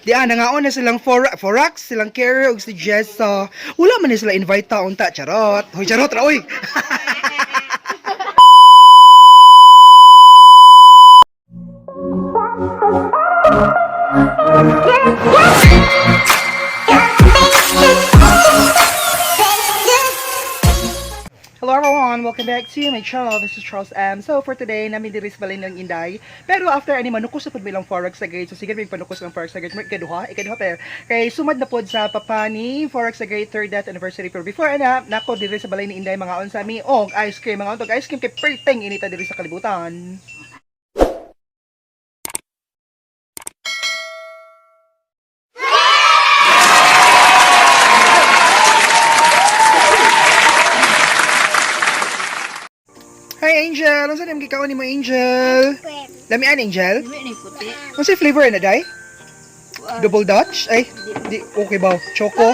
Di nangaon na silang forax, silang carrier ug si Jessa. Wala man ni sila invite ta unta, charot. Hoy, charot ra oy. Hello everyone! Welcome back to my channel. This is Charles M. So for today, namin diri sa balay ng Inday. Pero after ani manukos na pud mi lang Forex sa grade. So sige may panukos ng Forex sa grade. Ikaduha, ikaduha pero kay sumad na pod sa papa ni Forex sa grade third death anniversary. Pero before ana, nako diri sa balay ni Inday mga unsa mi og ice cream, mga og ice cream kay perteng inita diri sa kalibutan. Hi Angel, unsa nimo gikaon nimo Angel? Lamian Angel? Dili ni puti. Unsa flavor na day? Double Dutch? Ay, di okay ba? Choco?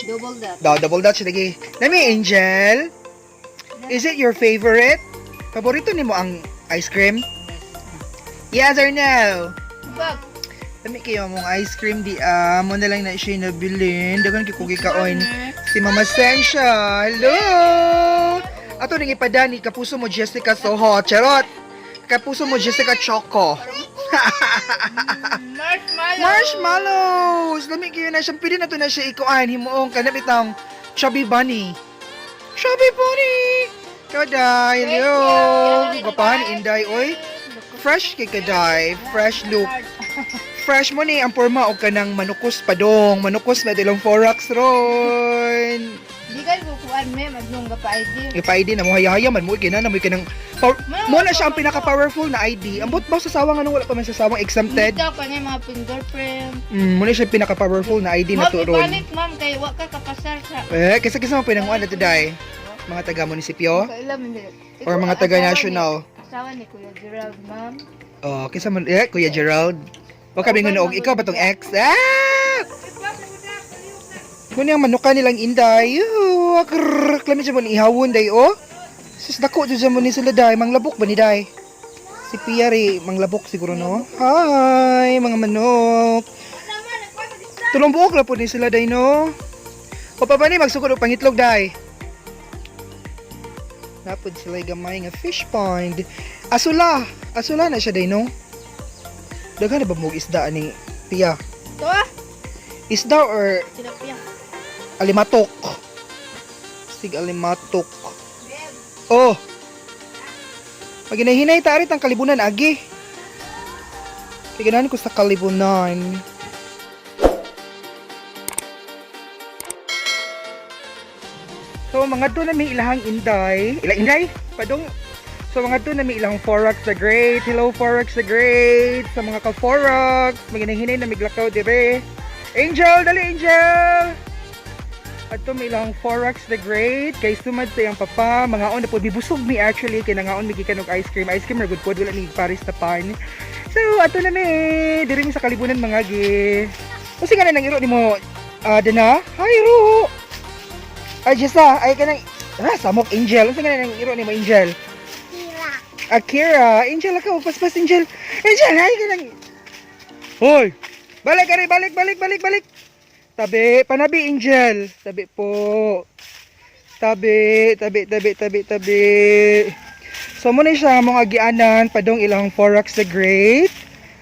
Double that. Daw, double Dutch lagi. Lami Angel. Is it your favorite? Paborito nimo ang ice cream? Yes or no? Bag. Lami kayo mong ice cream di mo na lang na siya nabilin. Dagan kay kugi kaon. Si Mama Sensha. Hello. Ato ning ipadani kapuso mo Jessica Soho. Charot. Kapuso mo Jessica Choco. Marshmallow. Marshmallows! Lami kayo na siya. Pwede na to na siya ikuan. Himuong kanap itang Chubby Bunny. Chubby Bunny! Kaday, hello! Gapahan, Inday, oy. Fresh kay kaday. Fresh look. Fresh mo ni ang porma og kanang manukos padong. Manukos na dilong forax ron. Di kayo kukuan me madlong ka pa ID. Ipa-ID na mo hayahaya man mo kina na mo kanang mo na siya ang pinaka-powerful na ID. Ambot ba sa sawang anong wala pa man sa sawang exempted? Dito pa niya mga fingerprint. Mo na siya pinaka-powerful na ID na Ma'am, to ron. ibalik ma'am kay wa ka kapasar sa Eh, kasi kasi mga pinanguan na today. Mga taga munisipyo Kailan hindi. or mga taga national. Asawa ni Kuya Gerald, ma'am. Oh, kisa man eh Kuya Gerald. Wa kami nga og ikaw ba tong ex? Ah! Muna ang manuka nilang inday. Yuhu, krrr, klami siya mo ni ihawon day oh. Sus dako jud siya mo ni sila day, manglabok ba ni day? Si Pia ri, manglabok siguro no. Hi, mga manok. Tulong buok ra po ni sila day no. O pa ba ni magsugod og pangitlog day? Napod sila gamay nga fish pond. Asula, asula na siya day no. Daghan na ba mo isda ani Pia? To ah. Isda or Tilapia. alimatok? Sig alimatok. Oh. Pag hinahinay tarit ang kalibunan agi. Kaya ko sa kalibunan. So mga to na may ilahang inday. Ila inday? Padong. So mga to na may ilahang Forax the Great. Hello Forax the Great. Sa mga ka-Forax, maginahinay na miglakaw dire. Angel, dali Angel. Adto may ilang Forax the Great kay sumad sa iyang papa mga on na po bibusog mi actually kay nangaon mi gikan og ice cream, ice cream ra good pod wala ni Paris na pan. So ato na mi diri mi sa kalibunan mga gi. Usi nga na nang iro nimo dana. Hi ro. Ay Jessa, ay kanang samok Angel. Unsa nga na nang iro nimo Angel? Akira. Angel ako, paspas Angel. Angel, ay kanang. Hoy. Balik ari, balik balik balik balik. Tabi, panabi Angel. Tabi po. Tabi, tabi, tabi, tabi, tabi. So mo na siya mga gianan padong ilang Forax the Great.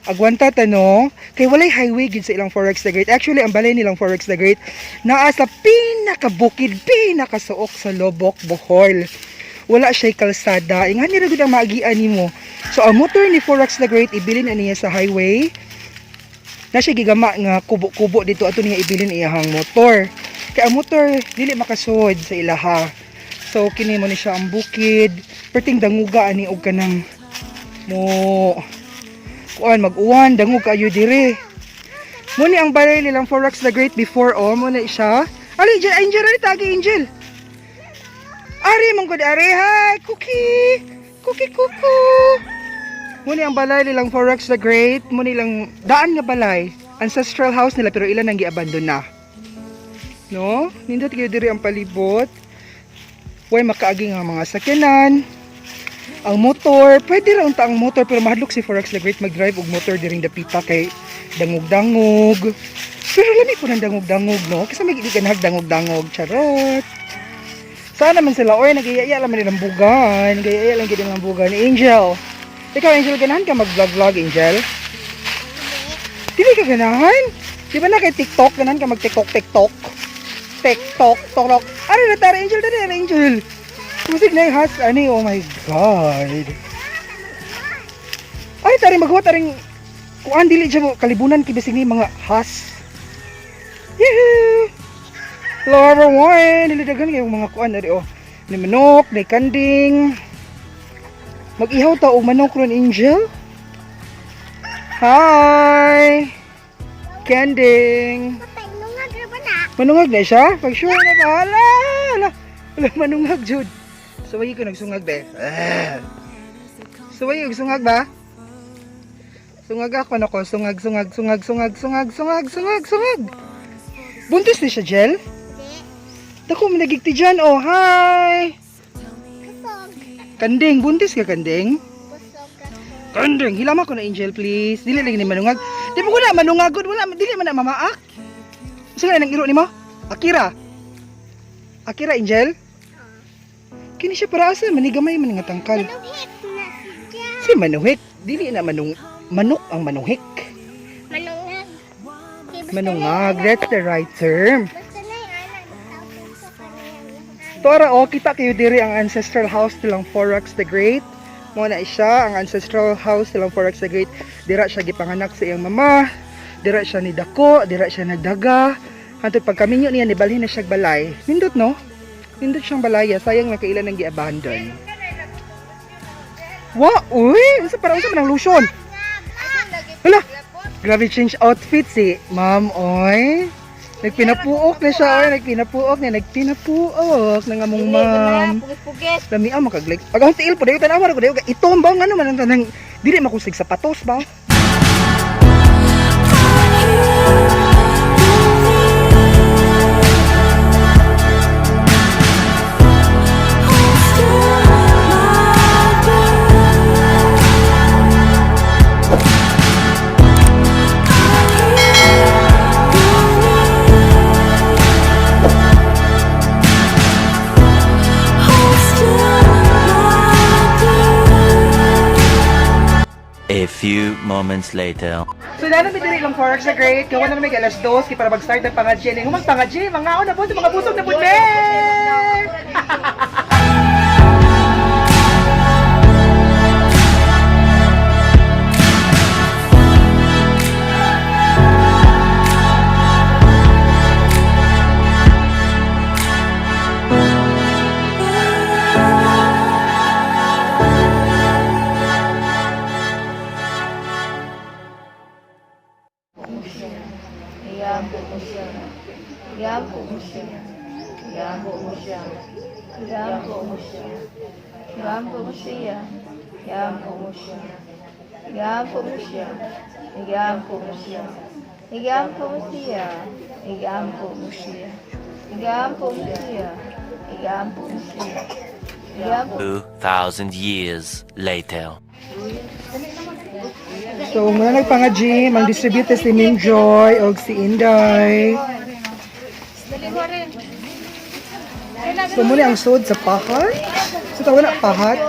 Agwanta tano kay walay highway gid sa ilang Forex the Great. Actually ang balay nilang Forex the Great naa sa pinakabukid, pinakasuok sa Lobok, Bohol. Wala siya kalsada. Ingan ni ra gud ang maagian nimo. So ang motor ni Forex the Great ibilin na niya sa highway na siya gigama nga kubo-kubo dito ato niya ibilin iyahang motor. Kay ang motor dili makasud sa ilaha. So kini mo ni siya ang bukid, perting danguga ani og kanang mo kuan mag-uwan dangog kayo dire. Mo ni ang balay nilang Forex the Great before oh mo na siya. Ali Angel, Angel ari tagi Angel. Ari mong good ari hi cookie. Cookie kuku. Mo ni ang balay nilang Forex the Great, mo nilang daan nga balay, ancestral house nila pero ilan ang giabandon na. No? Nindot kayo diri ang palibot. Way makaagi nga mga sakyanan. Ang motor, pwede ra unta ang motor pero mahadlok si Forex the Great mag-drive og motor diring dapita kay Dangog-dangog. Pero lami po ng dangog-dangog, no? Kasi may hindi ka dangog-dangog. Charot. Sana man sila, oy, nag-iaya lang man nilang bugan. Nag-iaya lang nilang bugan. Angel. Ikaw, Angel, ganahan ka mag-vlog-vlog, Angel? Dili ka ganahan? Di ba na kay TikTok? Ganahan ka mag-TikTok, TikTok? TikTok, TikTok. Ano na tara, Angel? Dali na, Angel. Musik na yung has, ano oh my God. Ay, tari maghuwa, taring kuan dili siya mo kalibunan kibisig ni mga has. Yehoo! Hello everyone! Dili daghan kayong mga kuan ari oh. Ni manok, ni kanding. Mag-ihaw ta og manok ron, Angel. Hi! Kanding. Manungag ra ba na? Manungag na siya? Pag sure na ba? Hala! Hala! Hala, manungag, Jude. Suwayi ko nagsungag, be. Ah. Suwayi, sungag ba? Sungag ako nako. Sungag, sungag, sungag, sungag, sungag, sungag, sungag, sungag. Buntis ni siya, Jel? Di. Dako, managigti dyan. Oh, hi! Kusog. Kanding, buntis ka, kanding? Kusog ako. Kanding, hilama ko na, Angel, please. Dili lagi ni manungag. Di mo ko na manungagod. Wala, dili man na mamaak. Sino na nang iro nimo? Akira. Akira, Angel? Kini siya para asa, manigamay man nga tangkal. Manuhik na siya. Si manuhik, dili na manung manok ang manuhik. Manungag. Kay basta Manungag, na yung that's the right term. anak- Basta na yung anak, magtawag ko na yung Tora, oh, kita kayo diri ang ancestral house nilang Forax the Great. Mo na siya, ang ancestral house nilang Forax the Great. Dira siya gipanganak sa iyang mama. Dira siya ni dako, dira siya nagdaga. Hantod pagkaminyo niya nibalhin na siya balay. Nindot no? Nindot siyang balaya, sayang lang kailan nang gi-abandon. Wa, uy, unsa para unsa man ang lotion? Hala, grabe change outfit si ma'am, oy. Nagpinapuok na siya, oy. Nagpinapuok na, nagpinapuok ng among ma'am. Pugis-pugis. Lami ang makaglik. Pag ang tiil po, dayo tanawa ko, dayo. Itom ba? Nga naman ang tanang, dili makusig sapatos ba? A few moments later. So, na namin diri lang Forex the Great. Gawa na namin kay alas 2, kay para mag-start ang pangadji. Humag pangadji, mga na po, mga busog na po, me! Iyampo mo siya. Iyampo mo siya. Iyampo mo siya. Iyampo mo siya. Iyampo mo siya. Iyampo mo siya. Iyampo mo siya. Iyampo mo siya. Iyampo mo siya. Iyampo mo siya. Iyampo mo siya. Iyampo mo siya. Iyampo 2,000 years later. So, muna nagpangadji, mang-distribute si Mim Joy o si Inday. So, muna ang sod sa pahat. So, tawag na pahat.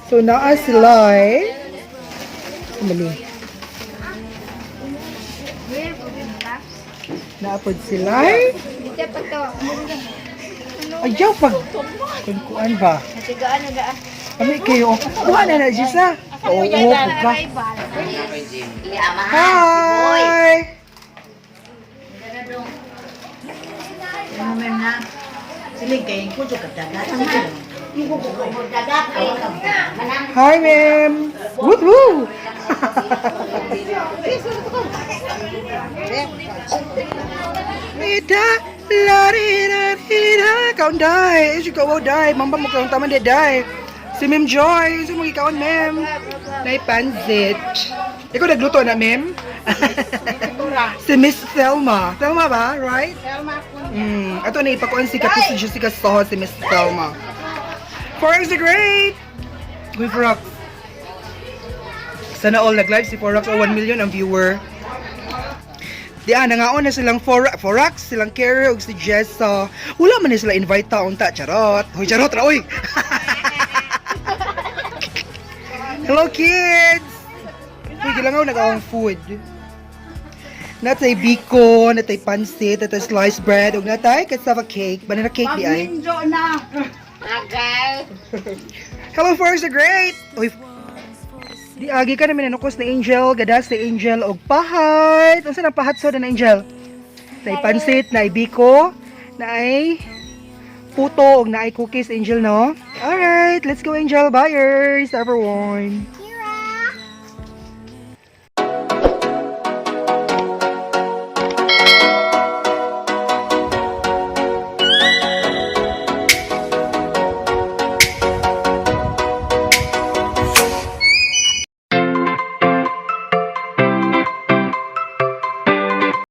So, naa sila eh. Mali. Naapod sila eh. Dito pa to. Ayaw pag kuan ba? Natigaan na gaan. Kami kayo. Kuha na na, Gisa. Oo, ka. Hi! Hi, ma'am! Woo woo! Ida, la ri ra ri ra, kaon dai, si kaon dai, mamba mo kaon taman dai. Si Ma'am Joy, si mo gikaon ma'am. Nay pansit. Ikaw nagluto na, ma'am? Si Miss Thelma. Thelma ba, right? Thelma. Ato na ipakuan si Kapuso Jessica Soho si Miss Thelma. Four is the great! Uy, Rock. Sana all nag-live si Forax o 1 million ang viewer. Di ah, nangaon na silang Forax, silang Carrier ug si Jessa. Wala man ni sila invite taon ta, charot. Hoy, charot ra oy. Hello, kids. Uy, gilangaw nag-awang food. Natay biko, natay pansit, natay sliced bread, ug natay cassava cake, banana cake di ay. Hello, Forax the Great! Uy, di agi ka namin nanukos na Angel, gadas na Angel, og pahat. Unsa nang pahat so na Angel? Naay pansit, naay biko, naay puto, og naay cookies, Angel, no? Alright, let's go, Angel. Buyers, everyone.